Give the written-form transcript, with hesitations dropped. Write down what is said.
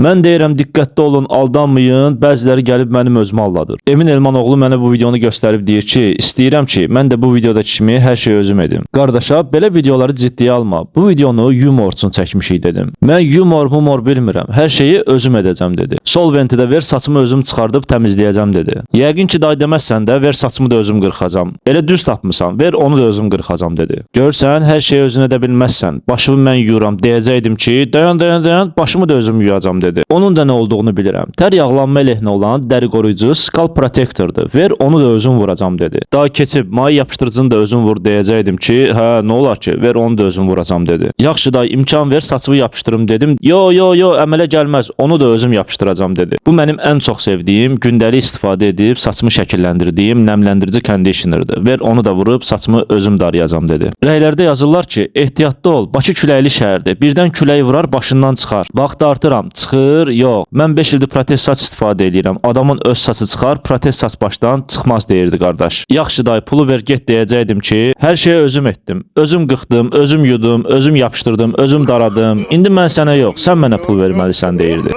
Mən deyirəm diqqətli olun, aldanmayın. Bəziləri gəlib mənim özümü aldadır. Emin Elmanoğlu mənə bu videonu göstərib deyir ki, istəyirəm ki, mən də bu videodakı kimi hər şeyi özüm edim. Qardaşa, belə videoları ciddiyə alma. Bu videonu yumor üçün çəkmişik dedim. Mən yumor, humor bilmirəm. Hər şeyi özüm edəcəm dedi. Solventi də ver, saçımı özüm çıxardıb təmizləyəcəm dedi. Yəqin ki, day deməzsən də, ver saçımı da özüm qırxacam. Elə düz tapmısan, ver onu da özüm qırxacam dedi. Görsən, hər şeyi özün edə bilməzsən. Başımı mən yuyuram deyəcəkdim ki, dayan, dayan, dayan, başımı da özüm yuyacam dedi. Onun da nə olduğunu bilirəm. Tər yağlanma əleyhinə olan dəri qoruyucu scalp protectordur. Ver onu da özüm vuracam dedi. Daha keçib may yapışdırıcını da özüm vur deyəcəkdim ki, hə, nə olar ki, ver onu da özüm vuracam dedi. Yaxşı day, imkan ver saçımı yapışdırım dedim. Yo, yo, yo, əmələ gəlməz. Onu da özüm yapışdıracam dedi. Bu mənim ən çox sevdiyim, gündəlik istifadə edib saçımı şəkilləndirdiyim nəmləndirici conditionerdır. Ver onu da vurub saçımı özüm darayacam dedi. Rəylərdə yazırlar ki, ehtiyatlı ol. Bakı küləkli şəhərdir. Birdən külək vurar, başından çıxar. Vaxt artıram, çıxır, yox. Mən 5 ildir protez saç istifadə eləyirəm. Adamın öz saçı çıxar, protez saç başdan çıxmaz deyirdi qardaş. Yaxşı day, pulu ver get deyəcəkdim ki, hər şeyi özüm etdim. Özüm qıxdım, özüm yudum, özüm yapışdırdım, özüm daradım. İndi mən sənə yox, sən mənə pul verməlisən deyirdi.